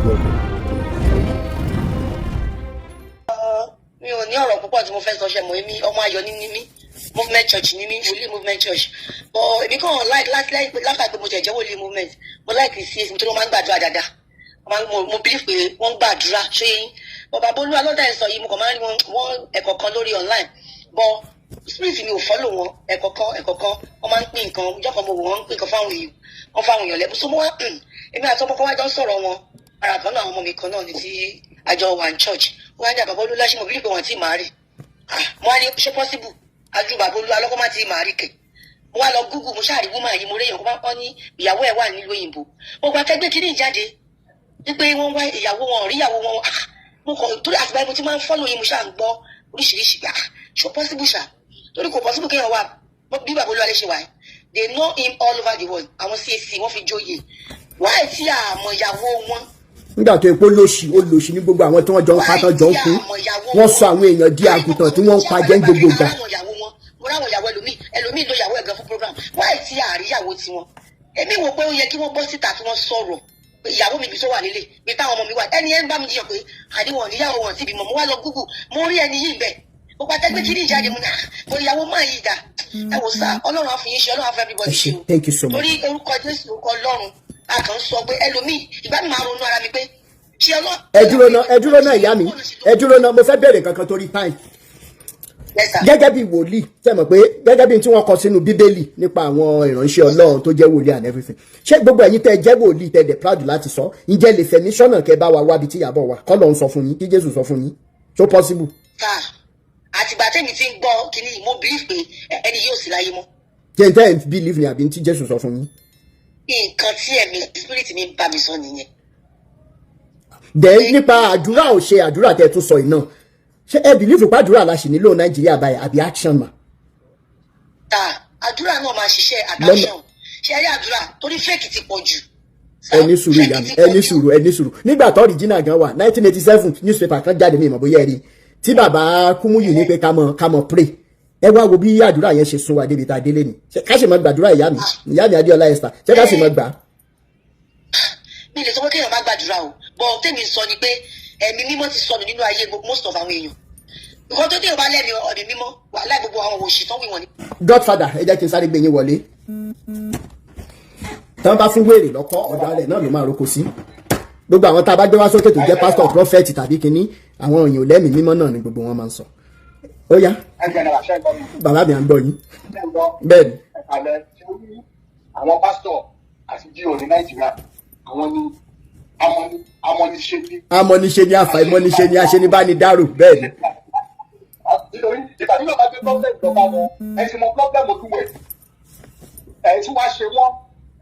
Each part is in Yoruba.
Welcome. Mi ò ní ọ̀rọ̀ púpọ̀ tí mo fẹ́ sọ. Ṣe mọ̀, èmi ọmọ ayọ̀ ní mí, Movement Church ní mí, Wòlíì Movement Church. But èmi kàn like láti láti pé mo tẹ̀ jẹ́ Wòlíì Movement, mo like CAC nítorí wọ́n máa ń gbàdúrà dáadáa. Mo believe pé wọ́n ń gbàdúrà. Ṣé yín bàbá Bolú alọ́dà ẹ̀ sọ yìí, mo kàn máa ń rí wọn ẹ̀kọ̀ọ̀kan lórí online, but spirit mi ò follow wọn. Ẹ̀kọ̀ọ̀kan ẹ̀kọ̀ọ̀kan wọ́n máa ń pín nǹkan. Ọjọ́ kan mo wò, wọ́n ń pín nǹkan fáwọn èèyàn, wọ́n fáwọn èèyàn lẹ́bùn. So mo wá, èmi àti ọmọ kan wá jọ ń sọ̀rọ̀ wọn, ara kan náà, àwọn ọmọ mi kan náà ní tí àjọ wà ní church. Wọ́n á ní àbàbọ̀ olúláṣí, mo believe pé wọ́n ti máa rí. Mo wá ní, ṣé possible ajú bàbá olú alọ́kọ́ má ti máa rí kẹ̀? Mo wá lọ Google, mo ṣáà rí woman yìí, mo rí èèyàn kó bá kọ́ ní ìyàwó ẹ̀ wà nílùú òyìnbó. Mo gba tẹ́gbẹ́ kíní jáde wípé wọ́n wá ìyàwó wọn, rí ìyàwó wọn. Mo kàn torí àtìgbà mo ti máa ń follow yín, mo ṣáà ń gbọ́ oríṣiríṣi gbà. Ṣó possible ṣá? Torí kò possible kéèyàn wà bí bàbá olúwalé ṣe wà yìí. They know him all over the world. Àwọn CAC wọ́n fi jóyè wáyé tí àmọ̀ ìyàwó wọn. Nígbà tó epo lóṣì, ó lòṣì ní gbogbo àwọn tí wọ́n jọ ń pa tán jọ ń kú. Wọ́n sọ àwọn èèyàn di àgùntàn tí wọ́n ń pa jẹ́ ní gbogbo ìgbà. Mo ráwọn ìyàwó ẹlòmíì, ẹlòmíì ló ìyàwó ẹ̀gán fún program. Wáyé tí àríyàwó tiwọn? Èmi wò pé ó yẹ kí wọ́n bọ́ síta, kí wọ́n sọ̀rọ̀ pé ìyàwó mi ibi tó wà nílé bí táwọn ọmọ mi wà. Ẹni ẹ ń bá mi jiyàn pé àdéhùn níyàwó wọn síbi mọ̀. Mo wá lọ Google, mo rí ẹni yìí bẹ́ẹ̀. Mo pa tẹ́gbẹ́ kí ní ìjáde, mo ní mo ìyàwó máa yìí dà. Ẹ wò sá, Ọlọ́run á fún yín ṣe, Ọlọ́run á fún everybody ṣe o. Thank you so much. Torí orúkọ Jésù, orúkọ Ọlọ́run, a kàn ń sọ pé ẹlòmíì, ìgbà mi máa ronú ara mi pé ṣé Ọlọ́run. Ẹ dúró ná, ẹ dúró ná, ìyá mi, ẹ dúró ná. Mo fẹ́ bẹ̀rẹ̀ kankan torí time. Yes, sir. Gẹ́gẹ́ bí wòlíì, tẹ́ mọ̀ pé gẹ́gẹ́ bí tí wọ́n kọ sínú Bíbélì nípa àwọn ìránṣẹ́ Ọlọ́run tó jẹ́ wòlíì and everything, ṣé gbogbo ẹ̀yin tẹ́ jẹ́ wòlíì, tẹ́ dẹ̀ proud láti sọ, ǹjẹ́ lè fẹ̀mí sọ́nà kẹ́ bá wa wábi tí Ìyábọ̀ wà, kọ́ lọ́n sọ fún yín, kí Jésù sọ fún yín? So possible? Sir, àtìgbà tẹ́mi ti ń gbọ́ kínní yìí, mo believe pé ẹni yóò sí láyé mọ́. Jẹ́ n tẹ́ ẹ̀ ń believe ni àbí tí Jésù sọ fún yín? Nǹkan tí ẹ̀mí spirit mi ń bá mi sọ nìyẹn. Then nípa àdúrà, ò ṣe àdúrà tẹ́ tún sọ yìí náà, ṣé ẹ believe pé àdúrà la ṣì nílò Nàìjíríà báyìí àbí action mà? Ta àdúrà náà máa ṣiṣẹ́ attraction. Ṣe rí àdúrà, torí fake ti pọ̀ jù. Ẹ ní sùúrù, ìyá mi, ẹ ní sùúrù, ẹ ní sùúrù. Nígbà tó original gan wà, 1987 newspaper kan jáde ní ìmọ̀ bóyá ẹ rí tí bàbá Kúmúyì ní pé ká mọ̀ pray. Ẹ wá wo bí àdúrà yẹn ṣe sún wa débi tá a délé ni. Ṣé ká sì mọ gbàdúrà, ìyá mi, ìyá mi Adéọlá Esther? Ṣé ká sì mọ gbà á? Mi lè sọ pé kéèyàn má gbàdúrà o, but tèmi sọ ni pé ẹ̀mí mímọ́ ti sọnù nínú ayé most of àwọn èèyàn. Nǹkan tó téèyàn bá lẹ́mìí ọ̀mí mímọ́ wà láì gbogbo àwọn òṣì tán wí wọ́n ni. Godfather, ẹ jẹ́ kí n sáré gbé yín wọlé. Tán bá fún wèrè lọ́kọ́, ọ̀dọ̀ rẹ̀ náà ló máa roko sí. Gbogbo àwọn tá a bá gbé wá sókè tó jẹ́ pastor, prophet tàbí kínní, àwọn èèyàn lẹ́mìí mímọ́ náà ni gbogbo wọn máa ń sọ. Ó yá, bàbá mi, à ń gbọ́ yín. Bẹ́ẹ̀ ni. Àwọn pásítọ̀ àti G.O ní Nàìjíríà, àwọn ni amọ̀niṣe ni. Amọ̀niṣe ni, àfàìmọ̀niṣe ni, aṣenibánidárò, bẹ́ẹ̀ ni. Nítorí ìgbà tí bàbá gbé problem lọ bá wọn, ẹ ti mọ problem olúwẹ̀ ẹ tí wàá ṣe wọ́n,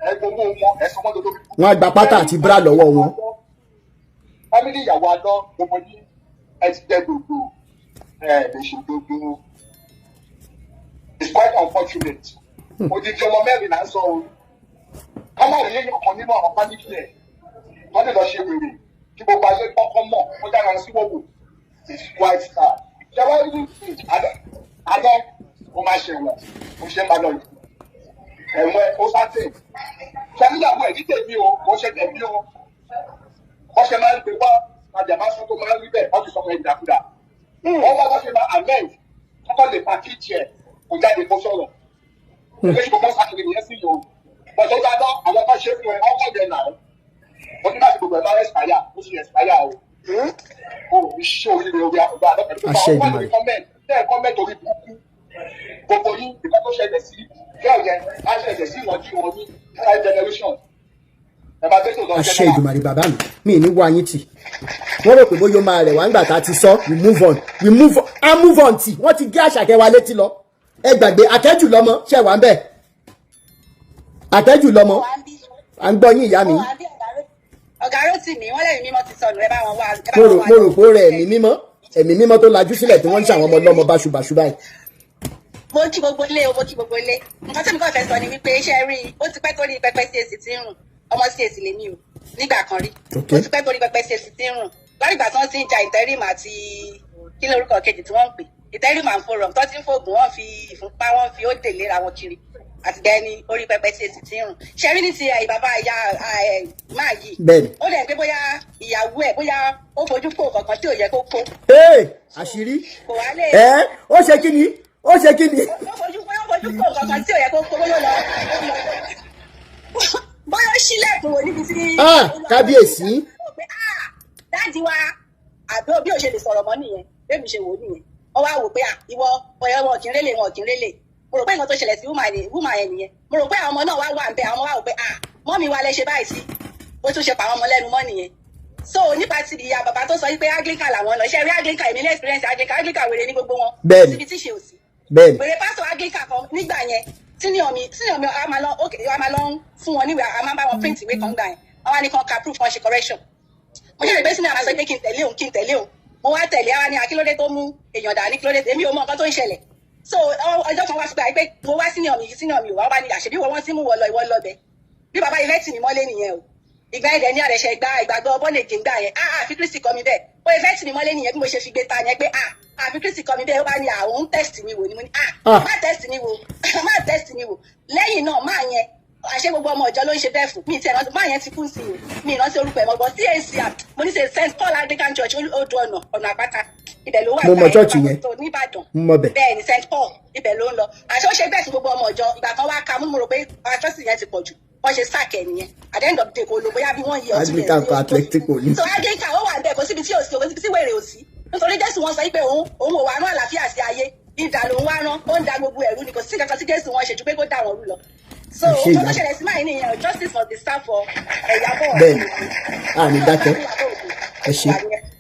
ẹ gbowó wọn, ẹ sọ wọ́n dodo. Wọ́n á gba pátá àti bra lọ́wọ́ wọn. Family ìyàwó alọ́ gbogbo ní ẹ ti jẹ gbogbo ẹ lè ṣe gbogbo. It's quite unfortunate. Odidi ọmọ mẹ́rin là ń sọ o. Ká má rí èèyàn kan nínú àwọn family ẹ̀ wọ́n lè lọ ṣe wèrè kí gbogbo ayé kọ́kọ́ mọ̀ kó dára sí wọ́wọ́. It's quite sad. Ṣé wàá rí adọ́ ó máa ṣe wọ̀n ó ṣe ń bá lọ yìí, ẹ̀wọ̀n ó sátẹ̀ ṣe níyàwó ẹ̀ ní tèmi o, kò ṣe tèmi o. Wọ́n ṣe máa ń gbé wá àjàmásán tó máa ń rí bẹ́ẹ̀, wọ́n ti sọ fún ẹ̀ dàkúdà. Wọ́n wá bá ṣe máa amend kọ́kọ́ lè pàkíjì ẹ̀ kó jáde kó sọ̀rọ̀. Ẹgbẹ́ ṣe gbogbo sákìrì nìyẹn sí yìí o. Bọ̀dọ̀ dáadáa, àwọn kan ṣe fún ẹ ọkọ̀ yẹn náà, wọ́n ní láti gbogbo ẹ̀ máa expire, ó sì expire o. Ó ní ṣé oríire orí àgbà àdó pẹ̀lú Àṣẹ gbogbo àwọn Ìdùmarè. wà lórí comment tẹ́ ẹ̀ comment orí burúkú gbogbo yín. Ìkan tó ṣẹlẹ̀ sí girl yẹn á ṣẹlẹ̀ sí ìwọ̀n tí wọ́n ní five generation ẹ máa tẹ́tò lọ. Àṣẹ Ìdùmarè. Bàbá mi, mi ní wá yín tì. Wọ́n rò pé bóyá ó máa rẹ̀ wá ńgbà tá a ti sọ we move on, we move on, a move on tì. Wọ́n ti gé Àṣàkẹ́ wa létí lọ. Ẹ gbàgbé akẹ́jù lọ́mọ ṣẹ̀ wá ń bẹ̀. Akẹ́jù lọ́mọ, à ń gbọ́ yín, ìyá mi. Ọ̀gá Rótìmí, wọ́n lẹ́yìn mímọ́ ti sọnù, ẹ bá wọn wá. Mo rò pé ó rẹ ẹ̀mí mímọ́, ẹ̀mí mímọ́ tó lajú sílẹ̀ tí wọ́n ń ṣàwọn ọmọ ọlọ́mọ báṣubàṣu báyìí. Mo kí gbogbo ilé o, mo kí gbogbo ilé. Nǹkan tí mo kàn fẹ́ sọ ni wípé iṣẹ́ rí i, ó ti pẹ́ tó rí pẹpẹ CAC tí ń rùn. Ọmọ CAC lèmi o nígbà kan rí. Ó ti pẹ́ tó rí pẹpẹ CAC tí ń rùn látìgbà tí wọ́n ti ń ja interim àti kí lórúkọ kejì tí wọ́n ń pè, interim and forum, tó ti ń fògùn, wọ́n fi ìfúnpá, wọ́n fi ó dè léra wọn kiri. Àtìgbà ẹni orí pẹpẹ CAC tí ń rùn. Ṣe rí ní ti bàbá ìyá máa yìí, ó lè pé bóyá ìyàwó ìyàwó ẹ̀, bóyá ó fojú kó kankan tí ò yẹ kó kó. Ee, àṣírí. Kò wá lè. Ẹ ó ṣe kí ni? Ó ṣe kí ni? Ó fojú kó kankan tí ò yẹ kó kó, bóyá ó lọ, bóyá ó ṣílẹ̀kùn wò níbi tí. Ah, kábíyèsí. Ó pé, "Ah, daddy wa," àbí bí ò ṣe lè sọ̀rọ̀ mọ́ nìyẹn. Bẹ́ẹ̀ mi ṣe wò ó nìyẹn, wọ́n wá wò pé, à, ìwọ ọ̀yọ́, wọn kì í rélè, wọn kì í rélè. Mo rò pé nǹkan tó ṣẹlẹ̀ sí woman yẹn nìyẹn. Mo rò pé àwọn ọmọ náà wá wà ń bẹ, àwọn ọmọ wá wò pé, à, mummy wa lẹ ṣe báyìí sí, bó tún ṣe pa àwọn ọmọ lẹ́nu mọ́ nìyẹn. So nípa ti ìyá bàbá tó sọ wípé Anglican làwọn lọ ṣe rí, Anglican, èmi ní experience Anglican. Anglican, wèrè ní gbogbo wọn. Bẹ́ẹ̀ni. Síbi tí ṣe ò sí. Bẹ́ẹ̀ni. Wèrè pásítọ̀ Anglican kan nígbà yẹn, senior mi, a máa lọ, ok, a máa lọ ń fún wọn níwèé, a máa bá wọn print ìwé kan gbà yẹn. Wọn wá ní kan ka proof, kan ṣe correction. Mo ṣe lè gbé senior, máa sọ pé kí n tẹ̀lé òun, kí n tẹ̀lé òun. Mo wá tẹ̀lé, àwa ní akílódé tó mú èèyàn dání, kílódé, èmi ò mọ nǹkan tó ń ṣẹlẹ̀. So ọjọ́ kan wá sí pé mo wá senior mi, senior mi ò wá, wá ní àṣebí wọ́n ti mú wọ lọ, ìwọ lọ bẹ̀. Bí bàbá yìí fẹ́ tì mí mọ́lé nìyẹn o. Ìgbà ẹ̀dẹ̀ ní àrẹ̀ṣẹ̀ gba ìgbàgbọ́ bọ́ọ̀lì gbà yẹn, ah, àfi Kristi kọ́ mi bẹ́ẹ̀. Ó yẹ fẹ́ tì mí mọ́lé nìyẹn. Bí mo ṣe fi gbé ta yẹn pé, ah, àfi Kristi kọ́ mi bẹ́ẹ̀, ó bá ní àwọn ń test mi wò ni. Mo ní, ah, Ah. má test mi wò, má test mi wò. Lẹ́yìn náà, máa yẹn, àṣẹ gbogbo ọmọ ìjọ ló ń ṣe bẹ́ẹ̀ fún mi. Tí ẹ̀rántí máa yẹn ti kú sí i, mi ìrántí orúkọ ẹ̀ mọ́ bọ́. CAC, mo ní ṣe St Paul Anglican Church, Odò Ọ̀nà, Ọ̀nà Àpáta, ibẹ̀ ló wà. Mo mọ gbà yẹn, church yẹn. tó nìbàdàn. Mo mọ bẹ̀. Bẹ́ẹ̀ ni, St Paul, ibẹ̀ ló ń lọ. Àṣẹ ó ṣe bẹ́ẹ̀ fún gbogbo ọmọ ìjọ. Ìgbà kan wá ka mú, mo rò pé atrocity yẹn ti pọ̀ jù, wọ́n ṣe sack ẹ̀ nìyẹn. At the end of the day, kò lò bóyá bí wọ́n yẹ ọtún. Anglican kọ Atletico ní. So Anglican, ó wà bẹ́ẹ̀, kò síbi tí ò sí, kò síbi tí wèrè ò sí, nítorí Jésù wọn sọ pé òun ò wà rán àlàáfíà sí ayé, ìdà lòun wá rán, ó ń da gbogbo ẹ̀rú ni. Kò sí nǹkan kan tí Jésù wọn ṣe ju pé kó dà wọ́n rú lọ. So Ẹ ṣé, ohun tó ìyá. ṣẹlẹ̀ sí máa ní ìyẹn, justice must be served for Ìyábọ̀. Bẹ́ẹ̀ni, a ní dákẹ́. Ẹ ṣé. Ẹ ṣé.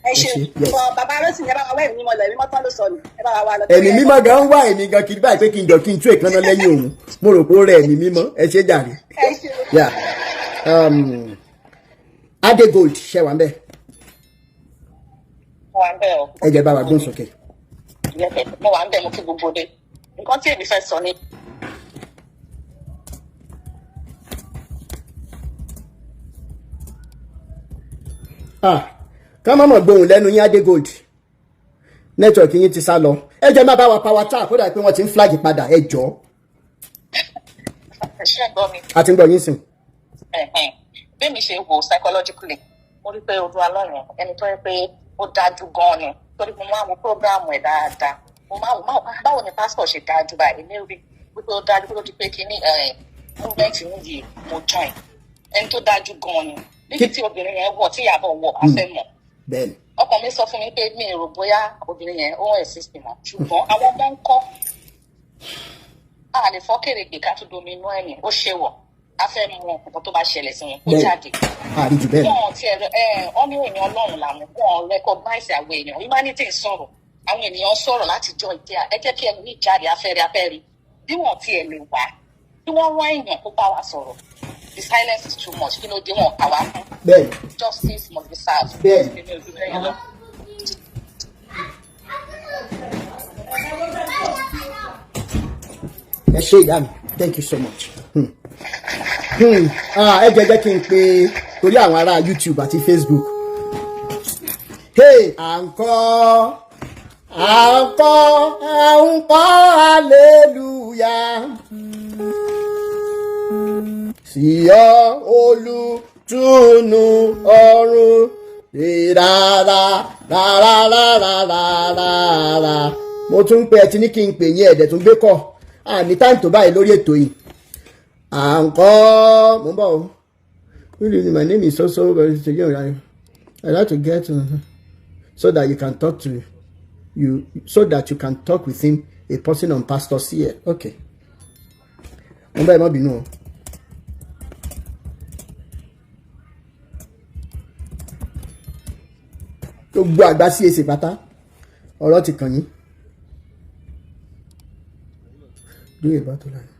Ẹ ṣé, yes. Fọ bàbá Rótìmí, ẹ bá wa wá ẹ̀mí mímọ́ lọ, ẹ̀mí mọ́tán ló sọnù, ẹ bá wa wá lọ. Ẹ̀mí mímọ́ gan ń wá ẹ̀mí gan kiri báyìí pé kí n jọ kí n tú èékánná lẹ́yìn òun. Mo rò pé ó rẹ ẹ̀mí mímọ́. Ẹ ṣé jàre. Ẹ ṣé. Yeah. Ade Gold, ṣe wà ń bẹ̀? Mo wà ń bẹ̀ o. Ẹ jẹ́ bá wa gbóhùn sókè. Mo wà ń bẹ̀, mo kí gbogbo dé. Nǹkan tí èmi fẹ́ sọ ni Ah, ká má mọ̀ gbóhùn lẹ́nu yín. Ade Gold, network yín ti sá lọ. Ẹ jẹ́ má bá wa power tap, ó dà pé wọ́n ti ń flag padà. Ẹ jọ̀ọ́. Ṣé ẹ gbọ́ mi? A ti ń gbọ́ yín sìn. Ẹ̀hẹ̀n. Bí mi ṣe wò psychologically, mo rí pé Olú Alọ́ yẹn, ẹni tó yẹ pé ó dájú gan-an ni, torí mo máa ń wo program ẹ̀ dáadáa. Mo máa wò báwo ni pásítọ̀ ṣe dájú báyìí. Èmi rí wípé ó dájú kó tó di pé kíní movement yìí mo join. Ẹni tó dájú gan-an ni. Níbi tí obìnrin yẹn wọ̀, tí Ìyábọ̀ wọ̀, á fẹ́ mọ̀. Bẹ́ẹ̀ni. Ọkàn mi sọ fún mi pé mi ò rò bóyá obìnrin yẹn ó ń exist mọ́, ṣùgbọ́n àwọn ọmọ ń kọ́, a lè fọ́ kèrègbè ká tún domi inú ẹ̀yìn. Ó ṣe wọ̀, a fẹ́ mọ nǹkan tó bá ṣẹlẹ̀ sí wọn kó Bẹ́ẹ̀ni. jáde. Àrí jù bẹ́ẹ̀ lọ. Wọn ti ẹ ẹ wọn ní èèyàn Ọlọ́run làwọn, wọn recognize àwọn èèyàn. Humanity ń sọ̀rọ̀, àwọn ènìyàn sọ̀rọ̀ láti jọ ìdí à. Ẹ jẹ́ kí ẹni yìí jáde, afẹ́rẹ́ afẹ́rẹ́ bí wọ́n tiẹ̀ lè wá, bí wọ́n rán èèyàn kó bá wa sọ̀rọ̀. The silence is too much. Kí ló dé wọn kà wá fún? Bẹ́ẹ̀ni. Justice must be served. Bẹ́ẹ̀ni. Èmi ò ju bẹ́ẹ̀ lọ. Ẹ ṣé, ìyá mi, thank you so much. Ah, ẹ jẹ́ kí n pe torí àwọn ará YouTube àti Facebook. Hey, à ń kọ́, à ń kọ́, à ń kọ́ hallelujah sí ọ, olùtùnú ọ̀run, rárá rárá rárá rárá. Mo tún ń pe, ẹ ti ní kí n pè yín, ẹ̀dẹ̀ tún gbé kọ̀. Àní time tó báyìí lórí ètò yìí. À ń kọ́, mo ń bọ̀ o. Really, my name is so so very I like to get so that you can talk to you, so that you can talk with him, a person on Pastor C. Okay, mo ń bá ẹ, má bínú o. Gbogbo àgbà CAC pátá, ọ̀rọ̀ ti kàn yín. Do a battle line.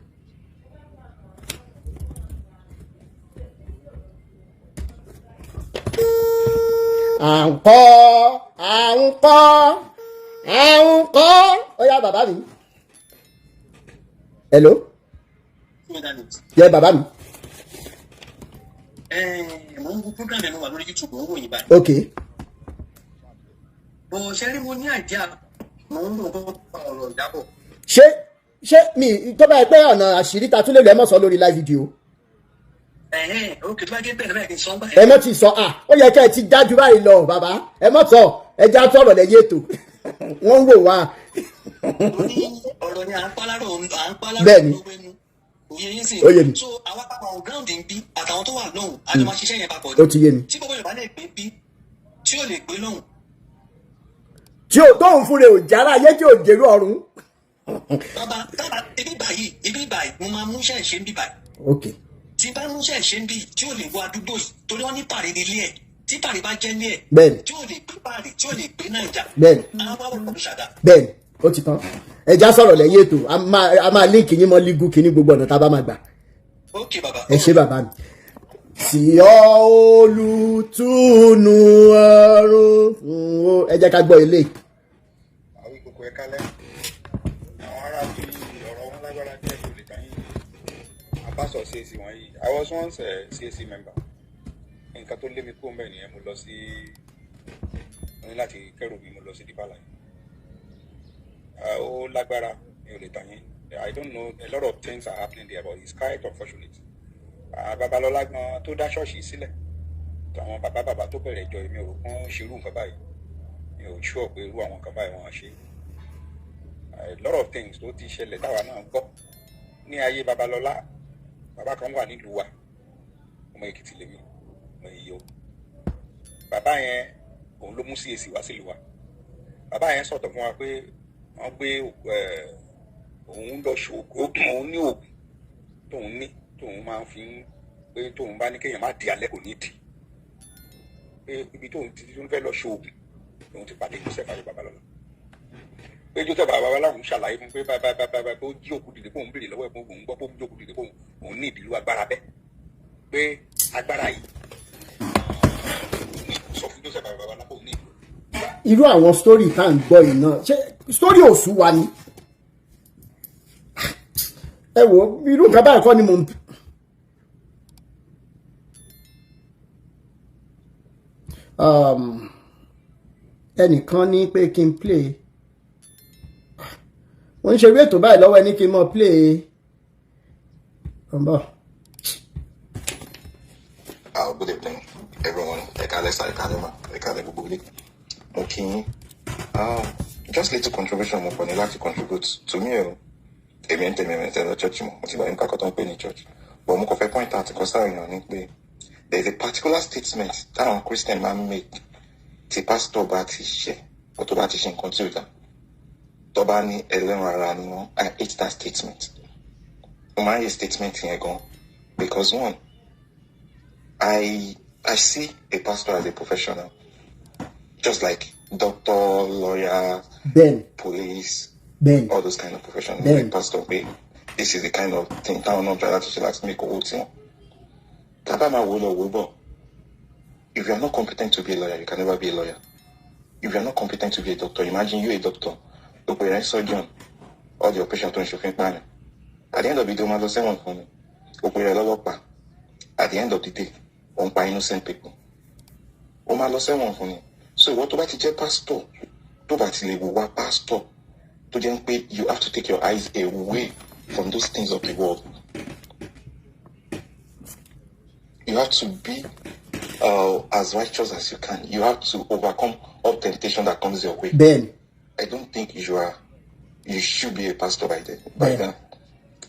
À ń kọ́, à ń kọ́, à ń kọ́. Ó yá, bàbá mi. Hello. Yẹ, bàbá mi. Mo ń wo program ẹ̀, mo wà lórí YouTube, mo ń wò yín báyìí. Ok. Bó ṣe rí, mo ní àìdíà, mo ń rò ó, ọ̀rọ̀ Ìyábọ̀. Ṣé mi tó bá yẹ pé ọ̀nà àṣírí ta tún lè lọ, ẹ mọ̀ sọ lórí live video. Ẹ̀hẹ́n, ok, tó bá gé bẹ́ẹ̀ náà kí n sọ ń gbà. Ẹ mọ̀ ti sọ. À, ó yẹ kẹ́ ẹ ti dájú báyìí lọ, bàbá. Ẹ mọ̀ sọ, ẹ já sọ̀rọ̀ lẹ́yìn ètò, wọ́n ń wò wá. Torí ọ̀rọ̀ ni à ń pálárò, à ń pálárò lówó ẹnu. Òye yín sì. Ó yé mi. So àwa papọ̀ on ground ń bí àtàwọn tó wà lọ́hùn, a jọ máa ṣiṣẹ́ yẹn papọ̀. Ó ti yé mi. Tí gbogbo Yorùbá lè gbé bí tí ò lè gbé lọ́hùn. Tí ò tóun fúnra ò jára ayé tí ò jèrú ọ̀run. Bàbá bàbá, ibi báyìí mo máa mú iṣẹ́ ìṣe ń bí báyìí. Tí bá mú iṣẹ́ ìṣe ń bí tí ò lè wọ àdúgbò yìí, torí wọ́n ní pàrẹ̀ nílé ẹ̀, tí pàrẹ̀ bá jẹ́ ní ẹ̀, tí ò lè gbé pàrẹ̀, tí ò lè gbé Nàìjà, àwọn wà wọ̀ pẹ̀lú ṣàdá. Bẹ́ẹ̀ni, ó ti tán. Ẹ já sọ̀rọ̀ lẹ́yìn ètò. A máa link yín mọ́ lígù kíní, gbogbo ọ̀nà tá a bá máa gbà. Ok, bàbá. Ẹ ṣé, bàbá mi. Tí ọ olùtùnú ọ̀run fún ó. Ẹ jẹ́ ká gbọ́ ilé. Àwọn ìkòkò, ẹ̀ka lẹ́ àwọn ará bí ọ̀rọ̀ wọn lágbára díẹ̀ tó lè kàn yín abáṣọ CAC wọ̀nyí. I was once a CAC member. Nǹkan tó lé mi kúrò mbẹ̀ nìyẹn. Mo lọ sí, mo ní láti kẹ́rù mi, mo lọ sí Deeper Life. Ó lágbára, mi ò lè tàn yín. I don't know, a lot of things are happening there, but it's quite unfortunate. Babalọ́lá gan tó dá ṣọ́ọ̀ṣì sílẹ̀, àwọn bàbá bàbá tó bẹ̀rẹ̀ ìjọ, èmi ò rò pé wọ́n ṣerú nǹkan báyìí. Mi ò sure pé irú àwọn nǹkan báyìí wọ́n ṣe. A lot of things tó ti ṣẹlẹ̀ táwa náà gbọ́ ní ayé Babalọ́lá. Bàbá kan wà nílùú wa, ọmọ Èkìtì lèmi, ọmọ èyí o. Bàbá yẹn, òun ló mú CAC wá sílùú wa. Bàbá yẹn sọ̀tọ̀ fún wa pé wọ́n gbé òun lọ ṣoògùn, òun ní oògùn tóun ní, tóun máa ń fi ń pé tóun bá ní kéèyàn má di alẹ́ kò ní di, pé ibi tóun ti tó ń fẹ́ lọ ṣoògùn lòun ti pàdé Joseph Ayọ̀ Babalọ́lá, pé Joseph Ayọ̀ Babalọ́lá òun ṣàlàyé fún pé báyìí báyìí báyìí báyìí, pé ó jí òkú dìde, pé òun béèrè lọ́wọ́ ẹ̀, pé òun gbọ́ pé ó jí òkú dìde, pé òun ní ìdílú agbára bẹ́ẹ̀, pé agbára yìí sọ fún Joseph Ayọ̀ Babalọ́lá pé òun ní ìlú. Irú àwọn story tá à ń gbọ́ yìí náà, ṣé story òṣù wa ni? Ẹ wo irú nǹkan báyìí kọ́ ni mò ń. Ẹnìkan ní pé kí n play, mo ń ṣe eré ètò báyìí lọ́wọ́, ẹni kí n mọ̀ play ọ̀nbọ̀. Good evening, everyone. Ẹ káalẹ́ sir, ẹ káalẹ́ ma, ẹ káalẹ́ gbogbo ilé. Mo kí yín. Just little contribution mo kàn ní láti contribute. To me o, èmi ń tẹ̀mí ẹ̀mí tẹ̀lé church mọ̀, mo ti gbà yín kakọ́ tó ń pè ní church. But mo kàn fẹ́ point out kọ́ sáà èèyàn ní pé there is a particular statement táwọn Christian máa ń make tí pastor bá ti ṣẹ̀ kó tó bá ti ṣe nǹkan tí ò dáa. Tó bá ní ẹlẹ́ran ara ni wọ́n, I hate that statement. Mo máa ń hate statement yẹn gan because one, I see a pastor as a professional, just like doctor, lawyer, police, all those kind of professionals. Like pastor, pé this is the kind of thing táwọn náà try láti ṣe láti make owó tiwọn. Tá bá máa wò lọ wò bọ̀, if you are not competent to be a lawyer, you can never be a lawyer. If you are not competent to be a doctor, imagine you a doctor, o pè rẹ surgeon, all the operation tó ń ṣe fún pààyàn. At the end of the day, o máa lọ sẹ́wọ̀n fún mi. O pè rẹ lọ́lọ́pàá. At the end of the day, ó ń pa innocent people. Ó máa lọ sẹ́wọ̀n fún ni. So ìwọ tó bá ti jẹ́ pastor, tó bá ti lè wá pastor, tó jẹ́ pé you have to take your eyes away from those things of the world. You have to be as righteous as you can. You have to overcome all temptation that comes your way. I don't think you should be a pastor by then. By then,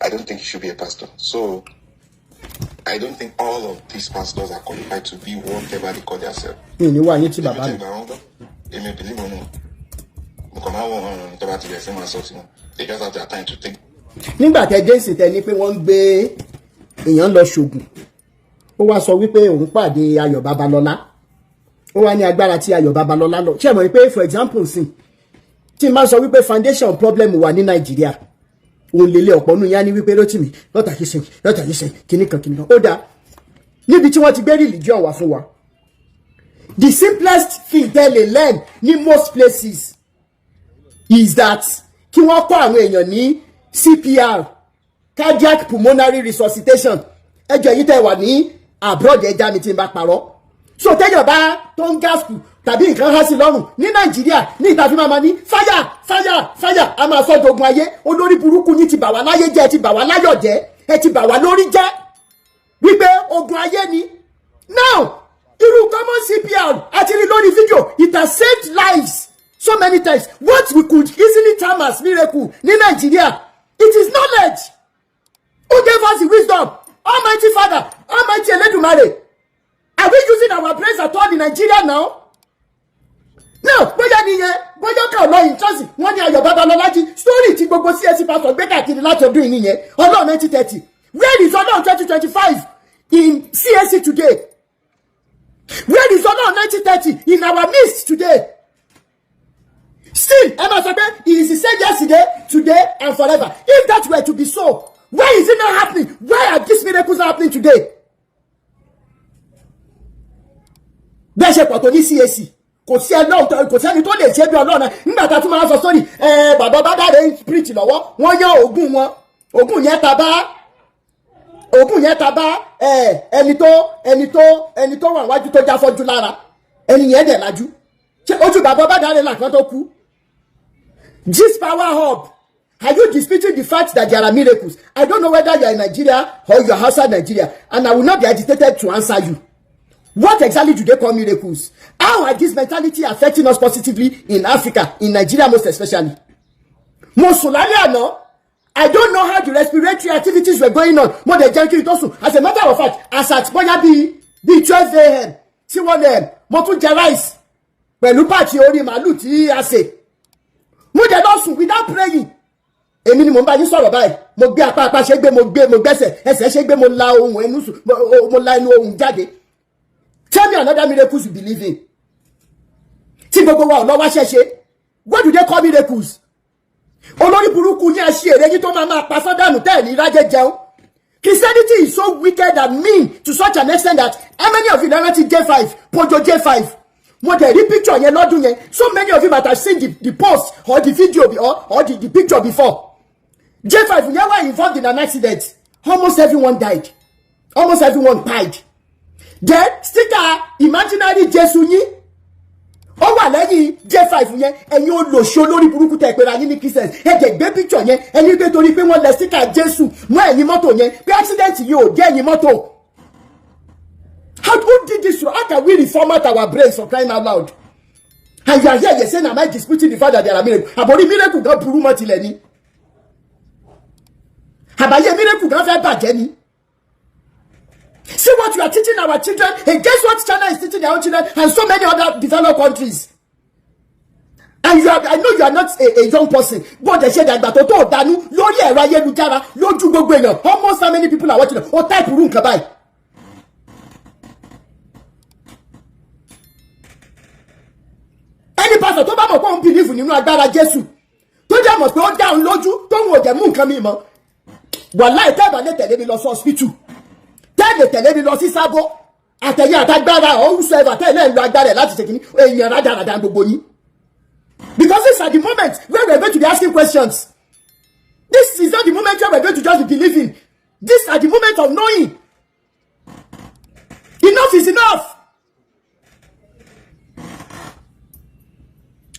I don't think you should be a pastor. So, I don't think all of these pastors are qualified to be whatever they call themselves. Mi ò ní wá yín tí, bàbá mi. Èmi tẹ̀ gbà wọ́n gbọ́. Èmi believe nínú wọn. Mo kàn máa ń wọ̀ wọ́n rìn tó bá ti bẹ̀rẹ̀ sí máa sọ sí wọn. They just have their time to think. Nígbà tẹ jésì tẹ ní pé wọ́n ń gbé èèyàn lọ ṣògùn, ó wá sọ wípé òun pàdé Ayọ̀ Babalọ́lá, ó wá ní agbára tí Ayọ̀ Babalọ́lá lọ. Ṣé ẹ mọ̀ pé, for example, sìn tí n bá sọ wípé foundation problem wà ní Nàìjíríà, òun lélẹ̀ ọ̀pọ̀ nù yá ní wípé Rótìmí lọ́tà yìí sìn, lọ́tà yìí sìn, kíní kan kíní kan. Ó dáa, níbi tí wọ́n ti gbé religion wá fún wa, the simplest thing tẹ́ lè learn ní most places is that kí wọ́n kọ́ àwọn èèyàn ní CPR, cardiac pulmonary resuscitation. Ẹjọ́ èyí tẹ́ wà ní abroad, ẹja mi tí n bá parọ́. So téèyàn bá tó ń gasp tàbí nǹkan há sí lọ́rùn ní Nàìjíríà, ní ìta fi máa ma ní fire, fire, fire, a máa sọ jogun ayé. Olórí burúkú yín ti bà wá láyé jẹ́, ẹ ti bà wá láyọ̀ jẹ́, ẹ ti bà wá lórí jẹ́. Wípé ogun ayé ni. Now, irú common CPR àti rí lórí fídíò, it has saved lives so many times. What we could easily term as miracle ní Nàìjíríà, it is knowledge. Who gave us the wisdom? Almighty Father, Almighty Elédùmarè. Are we using our brains at all in Nigeria now? Now, bóyá nìyẹn, bóyá kàn lọ interest wọ́n ní Ayọ̀ Babalọ́lá jí story tí gbogbo CAC pastor gbé káàkiri láti ọdún yìí nìyẹn. Ọlọ́run 1930, where is Ọlọ́run 2025 in CAC today? Where is Ọlọ́run 1930 in our midst today? Still, ẹ máa sọ pé he is the same yesterday, today and forever. If that were to be so, why is it not happening? Why are these miracles not happening today? Bẹ́ẹ̀ ṣe pọ̀ tó ní CAC, kò sí ẹlọ́run, kò sẹ́ni tó lè ṣe bí Ọlọ́run. Nígbà tá a tún máa sọ sórí ẹ, bàbá bá dáre preach lọ́wọ́, wọ́n yán ògùn wọn, ògùn yẹn ta bá, ògùn yẹn ta bá ẹni tó wà wájú tó jáfọ́jú lára, ẹni yẹn dẹ̀ lajú. Ṣé ojú bàbá bá dáre làkàn tó kú? This Power Hub, are you disputing the fact that there are miracles? I don't know whether you are in Nigeria or you are outside Nigeria, and I will not be agitated to answer you. What exactly do they call miracles? How are this mentality affecting us positively in Africa, in Nigeria most especially? Mo sùn lálẹ́ àná. I don't know how the respiratory activities were going on. Mo dẹ̀ jẹun kí n tó sùn. As a matter of fact, as at bóyá bíi 12 a.m. sí 1 a.m., mo tún jẹ rice pẹ̀lú pàtì orí màálù tí a sè. Mo dẹ̀ lọ sùn without praying. Èmi ni mo ń bá yín sọ̀rọ̀ báyìí. Mo gbé apá, apá ṣe gbé, mo gbé, mo gbẹ́sẹ̀, ẹsẹ̀ ṣe gbé, mo la ohùn ẹnu sùn, mo la ẹnu ohùn jáde. Tell me another miracles you believe in. Tí gbogbo wa ò lọ wá ṣẹ́ṣe, what do they call miracles? Olórí burúkú ní àṣì èrè yín tó máa máa pa sọ́dànù tẹ́ ẹ̀ ní rájẹ́ jẹun. Christianity is so wicked and mean to such an extent that how many of you rántí J5, Pojo J5? Mo dẹ̀ rí picture yẹn lọ́dún yẹn. So many of you might have seen the post or the video or the picture before. J5 yẹn were involved in an accident. Almost everyone died. Almost everyone died. Then sticker imaginary Jésù yín ó wà lẹ́yìn J5 yẹn. Ẹ̀yin olòṣì olórí burúkú tẹ̀ pé ra yín ní Christians, ẹ jẹ́ gbé picture yẹn, ẹni pé torí pé wọ́n lẹ sticker Jésù mọ́ ẹ̀yìn mọ́tò yẹn, pé accident yìí ò jẹ́ ẹ̀yìn mọ́tò. How, who did this? How can we reformat our brains, for crying out loud? And you are here, you say, am I disputing the fact that there are miracles? Àbórí miracle gan burú mọ́ tilẹ̀ ni, àbáyé miracle gan fẹ́ bàjẹ́ ni. See what you are teaching our children against what China is teaching their own children and so many other developed countries. And you are, I know you are not a young person. Bó dẹ̀ ṣe dàgbà tó tó dánú lórí ẹ̀rọ ayélujára lójú gbogbo èèyàn, almost how many people are watching? O type irú nǹkan báyìí. Any pastor tó bá mọ̀ pé òun believe nínú agbára Jésù, tó jẹ́ mọ̀ pé ó dá òun lójú, tóun ò jẹ́ mú nǹkan mi mọ́, wàláì, tẹ́ bá lè tẹ̀lé mi lọ sí hospital, tẹ́ lè tẹ̀lé mi lọ sí sábó, àtẹ̀yìn àtagbára ọ̀húnṣẹ́fà tẹ́lẹ̀ ń lo agbára ẹ̀ láti ṣe kínní, èèyàn rádaràda gbogbo yín. Because this are the moment where we are going to be asking questions. This is not the moment where we are going to just be believing. This are the moment of knowing. Enough is enough.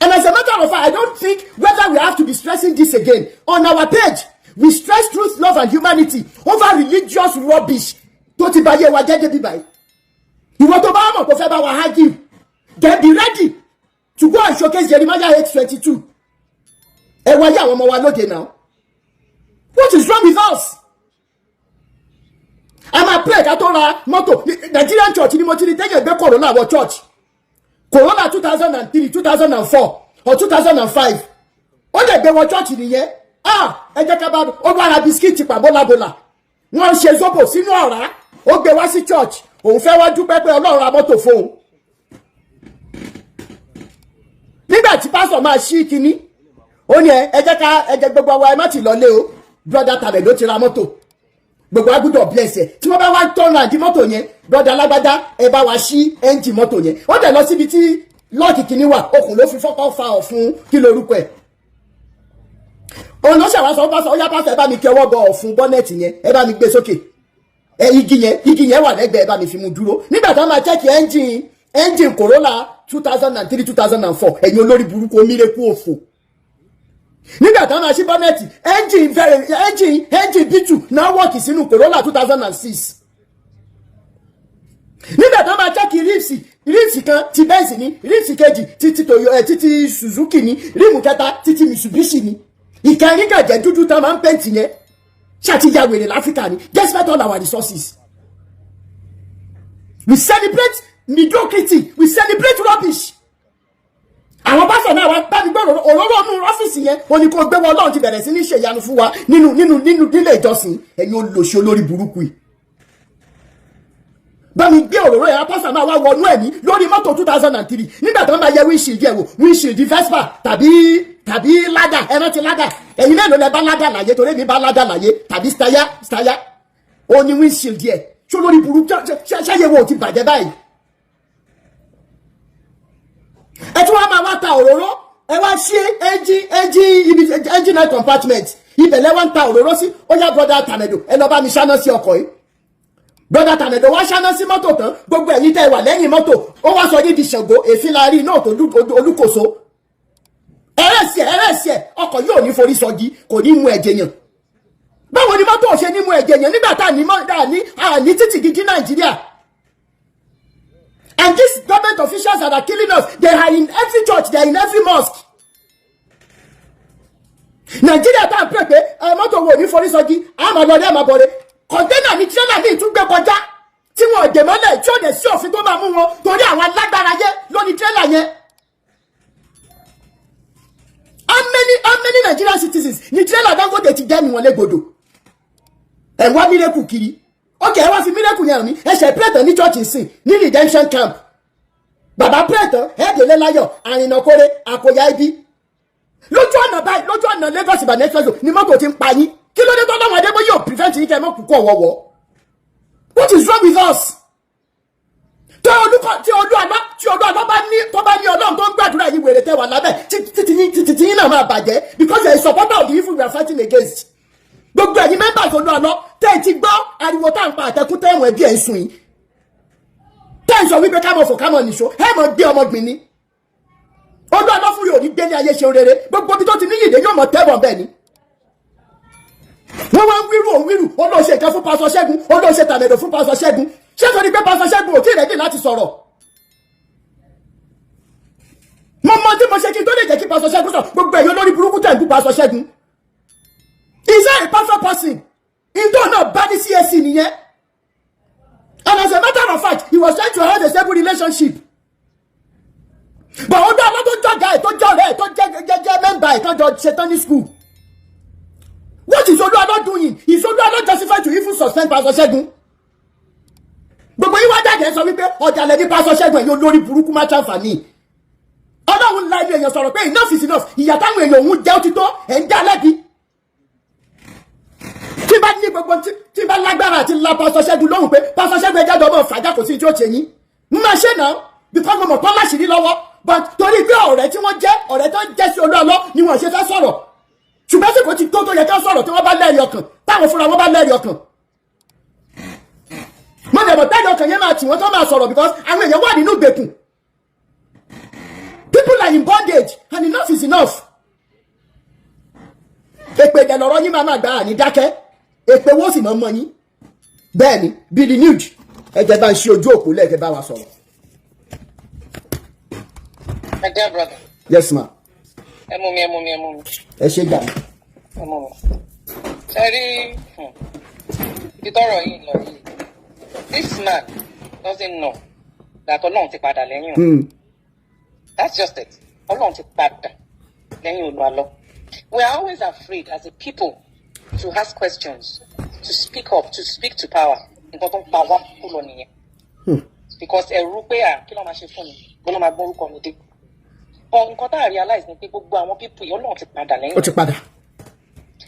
And as a matter of fact, I don't think whether we have to be stressing this again. On our page, we stress truth, love, and humanity over religious rubbish. Tó ti bá yé wa jẹ́ débi báyìí. Ìwọ tó bá mọ̀ kó fẹ́ bá wa argue, then be ready to go and showcase Jeremiah 8:22. Ẹ wáyé àwọn ọmọ wa lóde now. What is wrong with us? A máa pray ká tó ra mọ́tò. Nigerian church ni mo ti rí tẹ́yẹ̀ gbé Corolla wọ church. Corolla 2003, 2004 or 2005. Ó lè gbé wọ church nìyẹn. Ah, ẹ jẹ́ ká bá ó wá ra bisikíìtì pàbólábólà. Wọ́n ń ṣe zobo sínú ọ̀rá. Ó gbé wá sí church. Òun fẹ́ wá dúpẹ́ pé Ọlọ́run ra mọ́tò fóun. Nígbà tí pásítọ̀ máa ṣí kinní, ó ní ẹ jẹ́ ká ẹ jẹ́ gbogbo wa, ẹ má ti lọlé o. Brother tàbẹ̀ ló ti ra mọ́tò. Gbogbo agbúdọ̀ bless ẹ. Tí wọ́n bá wá turn round mọ́tò yẹn, brother alágbádá, ẹ bá wa ṣí ẹ́ńjì mọ́tò yẹn. Ó dẹ̀ lọ síbi tí lọ́ọ̀kì kinní wà, okùn ló fi fọ́kọ́ fa ọ̀fun kí lorúkọ ẹ̀. Òun ló ṣàwá sọ pásítọ̀, ó yá pásítọ̀, ẹ bá mi kí ọwọ́ bọ ọ̀fun bọ́nẹ̀tì yẹn, ẹ bá mi gbé sókè. Ẹ igi yẹn wà lẹ́gbẹ̀ẹ́, ẹ bá mi fi mú dúró. Nígbà tá a máa check engine Corolla 2003, 2004, ẹ̀yin olórí burúkú omírekú òfò. Nígbà tá a máa ṣí bọ́nẹ̀tì, engine B2 náà wọ́ọ̀kì sínú Corolla 2006. Nígbà tó máa check rims, rims kan ti Benz ní, rims kejì títí Toyo ẹ, títí Suzuki ní, rim kẹta títí Mitsubishi ní, ìkẹrin kan jẹ́ dúdú tán máa ń paint yẹn. Ṣàtìyà wèrè láfíríkà ni? Despite all our resources, we celebrate mediocrity, we celebrate rubbish. Àwọn pásítọ̀ náà wá bá mi gbọ́ òróró nínú ọ́fíìsì yẹn, ó ní kó gbé wọn. Ọlọ́run ti bẹ̀rẹ̀ sí ní ṣèyanu fún wa nínú nínú nínú nílé ìjọsìn. Ẹ̀yin olòṣì olórí burúkú yìí, bá mi gbé òróró yẹn. Pásítọ̀ náà wá wọnú ẹ̀mí lórí mọ́tò 2003. Nígbà tó ń bá yẹ windshield yẹ̀ wò, windshield Vespa tàbí Lada, ẹ rántí Lada? Ẹ̀yin mélòó lẹ bá Lada láyé? Torí mi bá Lada láyé tàbí Steyr. Steyr ó ní windshield yẹ. Ṣó lórí burúkú ṣáyẹ̀wò ti bàjẹ́ báyìí? Ẹ tún wá máa wá ta òróró. Ẹ wá ṣí engine ibi, engine night compartment, ibẹ̀ lẹ́ wá ń ta òróró sí. Ó yá, brother Tàmẹ̀dò, ẹ lọ bá mi ṣáná sí ọkọ̀ yìí. Brother Tàmẹ̀dò wá ṣáná sí mọ́tò tán, gbogbo ẹ̀yin tẹ́ ẹ wà lẹ́yìn mọ́tò, ó wá sọ ní di Ṣàngó. Èéfín la rí iná tó olúkòso. Ẹrẹ́sì ẹrẹ́sì ẹ̀, ọkọ̀ yóò ní forí sọgi, kò ní mú ẹ̀jẹ̀ yàn. Báwo ni mọ́tò ṣe ní mú ẹ̀jẹ̀ yàn nígbà tá a ní títì gidi Nàìjíríà? And these government officials that are killing us, they are in every church, they are in every mosque. Nàìjíríà tá à ń pè pé mọ́tò wo ní forí sọgi, àmọ́ lọ́dẹ́ àmọ́ bọ̀rẹ́. Container ní tírélà ní ìtúgbẹ́ kọjá tí wọn ò dè mọ́lẹ̀, tí ò dẹ̀ sí òfin tó máa mú wọn, torí àwọn alágbára yẹ lóní tírélà yẹn. How many Nigerian citizens ní tírélà Dangote ti dẹ́nu wọn légbodò? Ẹ̀ wá miracle kiri. Ok, ẹ wá fi miracle yẹn mi. Ẹ ṣe pray tán ní church ìsìn ní redemption camp. Bàbá pray tán, ẹ délé láyọ̀, àrìnàkóre àkòyà ibi lójú ọ̀nà báyìí, lójú ọ̀nà Lagos Ìbàdàn express ni mọ́tò ti ń pa yín. Kí ló dé tó lọ́wọ́ Adébóyè ò prevent yín kẹ́ ẹ mọ́ kúkú ọ̀wọ́wọ́? What is wrong with us? Tí olùkọ́ tí olú àlọ́ bá ní, tó bá ní Ọlọ́run tó ń gbàdúrà yìí, wèrè tẹ́ wà lábẹ́ títí yín náà máa bàjẹ́, because you are a supporter of the evil we are fighting against. Gbogbo ẹ̀yin members olú àlọ́ tẹ́ ẹ ti gbọ́ ariwo tá à ń pa àtẹkùn tẹ́wọ̀n ẹbí ẹ̀ ń sùn yìí, tẹ́ ẹ sọ wípé ká mọ̀ fò, ká mọ̀ nìṣó, ẹ mọ̀ gbé ọmọ gbìn ni. Olú àlọ́ fún yóò ní gbé ní ayé ṣe rere. Gbogbo ibi tó ti níyìí dé yóò mọ̀ tẹ́wọ̀n bẹ́ẹ̀ ni. Wọ́n wá ń wíru òun wíru, ó lóun ṣe nǹkan fún Pastor Ṣẹ́gun, ó lóun ṣe tàmẹ̀dọ̀ fún Pastor Ṣẹ́gun. Ṣé torí pé Pastor Ṣẹ́gun ò tí ì ready láti sọ̀rọ̀? Mo mọ tí mo ṣe kí n tó lè jẹ́ kí Pastor Ṣẹ́gun sọ. Gbogbo ẹ̀yọ́ lórí burúkú tẹ̀ ń bú Pastor Ṣẹ́gun, is that a perfect person? Ìtọ́ náà bá ní CAC nìyẹn. And as a matter of fact, he was trying to have a stable relationship, but ọdún àwọn tó jọ̀gá ẹ̀, tó jọ̀rẹ́ ẹ̀, tó jẹ́ member ẹ̀, tó jọ ṣetán ní school. What is Olúwalọ doing? Is Olúwalọ justified to even suspend Pastor Ṣẹ́gun? Gbogbo yín wá jáde sọ wípé ọ̀dàlẹ̀ ní Pastor Ṣẹ́gun. Ẹ̀yin olórí burúkú má ṣàǹfààní. Ọlọ́run la ilé èèyàn sọ̀rọ̀ pé enough is enough. Ìyà táwọn èèyàn òun jẹ́ ó ti tó. Ẹ̀ ń dá lẹ́bi. Tí bá ní gbogbo tí bá lágbára àti la Pastor Ṣẹ́gun lóhùn pé Pastor Ṣẹ́gun, ẹjẹ́ àjọmọ́ fàájà, kò sí tí ó ṣe yín, ń máa ṣe náà, because mo mọ̀ pọ́n láṣìírí lọ́wọ́. But torí pé ọ̀rẹ́ tí wọ́n jẹ́, ọ̀rẹ́ tó jẹ́ sí Olúwalọ ni wọ́n ṣe fẹ́ sọ̀rọ̀. Ṣùgbọ́n sì kò ti tó tó yẹ kí wọ́n sọ̀rọ̀, tí wọ́n bá lẹ́rìí ọkàn, táwọn fúnra wọn bá lẹ́rìí ọkàn, mo dẹ̀ mọ̀ tẹ́lẹ̀ ọkàn yẹn máa tì wọ́n tó máa sọ̀rọ̀, because àwọn èèyàn wà nínú ìgbèkùn. People are in bondage and enough is enough. Èpè ìdẹ̀ lọ̀rọ̀ yín máa máa gbà á ní dákẹ́. Èpè wo sì máa mọ yín bẹ́ẹ̀ ni. Be renewed. Ẹ jẹ́ bá ń ṣe ojú òpó lẹ́ẹ̀kẹ́ bá wa sọ̀rọ̀. My dear brother. Yes, ma. Ẹ mú mi, ẹ mú mi, ẹ mú mi. Ẹ ṣe gbà. Ẹ mú mi. Ṣe rí ibi tọ́rọ̀ yìí lọ yìí, this man doesn't know that Ọlọ́run ti padà lẹ́yìn o. That's just it. Ọlọ́run ti padà lẹ́yìn Olúwalọ. We are always afraid as a people to ask questions, to speak up, to speak to power. Nǹkan tó ń pa wá kú lọ nìyẹn, because ẹ̀rù pé à kí ló máa ṣe fún mi, bó ló máa gbórúkọ mi dé. But nǹkan tá a realize ni pé gbogbo àwọn people yìí, Ọlọ́run ti padà lẹ́yìn. Ó ti padà.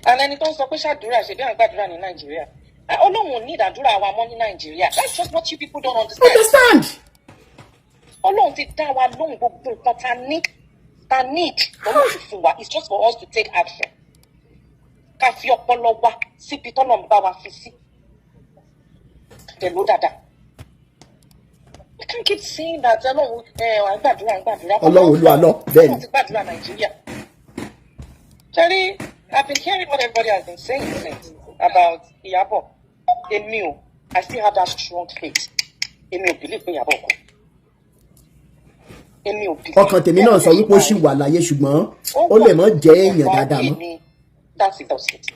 And ẹni tó ń sọ pé ṣàdúrà ṣe bí àwọn gbàdúrà ní Nàìjíríà, Ọlọ́run ò ní ìdádúrà wa mọ́ ní Nàìjíríà. That's just what you people don't understand. Understand. Ọlọ́run ti dá wa lóhùn. Gbogbo nǹkan ta need lọ́wọ́ ti fún wa. It's just for us to take action, ká fi ọpọlọ wa síbi tọ́lọ̀ ń bá wa fi sí tẹ̀ló dáadáa. We can't keep saying that Ọlọ́run ẹ̀ à ń gbàdúrà, à ń gbàdúrà. Ọlọ́run Olúwa lọ bẹ́ẹ̀ ni. Ọlọ́run ti gbàdúrà Nàìjíríà. Jerry, I've been hearing what everybody has been saying since about Iyabo. Èmi o, I still have that strong faith. Èmi ò believe pé Ìyábọ̀ kú. Èmi ò believe. Ọkàn tèmi náà sọ wípé ó ṣì wà láyé, ṣùgbọ́n ó lè mọ́ jẹ́ èèyàn dáadáa mọ́. That's it, that's it.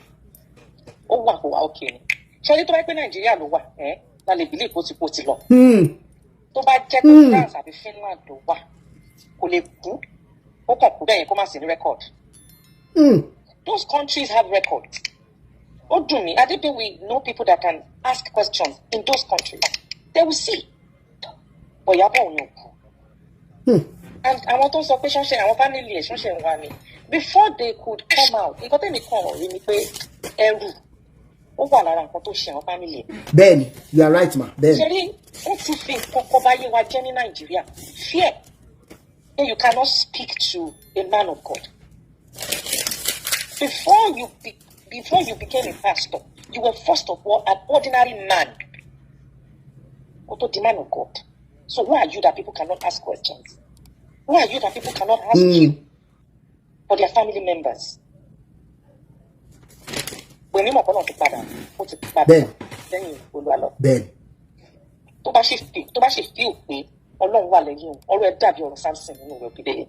Ó wà, kó wà òkè ni. Ṣé ní tó bá pẹ́ Nàìjíríà ló wà ẹ́ la lè believe kó ti kó ti lọ. Tó bá jẹ́ pé France àbí Finland ló wà, kò lè kú, ó kàn kú bẹ́ẹ̀ yẹn kó má sí ní record. Those countries have records. Ó dùn mí, Adepe, we know people that can ask questions in those countries. They will see. But Ìyábọ̀ òun ò kú. And àwọn tó ń sọ pé ṣọ́ṣẹ́ àwọn family ẹ̀ ṣọ́ṣẹ́ ń wá ni, before they could come out, nǹkan tẹ̀mí kan rí ni pé ẹrù ó wà lára nǹkan tó ṣe àwọn family ẹ̀. Bẹ́ẹ̀ni, you are right, ma, bẹ́ẹ̀ni. Ṣe rí, wọ́n ti fi nǹkan kan báyé wa jẹ́ ní Nàìjíríà, fear that you cannot speak to a man of God. Before you became a pastor, you were first of all an ordinary man kó tó di man of God. So who are you that people cannot ask questions? Who are you that people cannot ask you for their family members? Pèmí mọ̀ kọ́nà ti padà, ó ti padà lẹ́yìn Olúwa. Tó bá ṣe fíò pé Ọlọ́run wà lẹ́yìn òun, ọ̀rọ̀ ẹ̀ dàbí ọ̀rọ̀ Samson nínú ìwé Bíbélì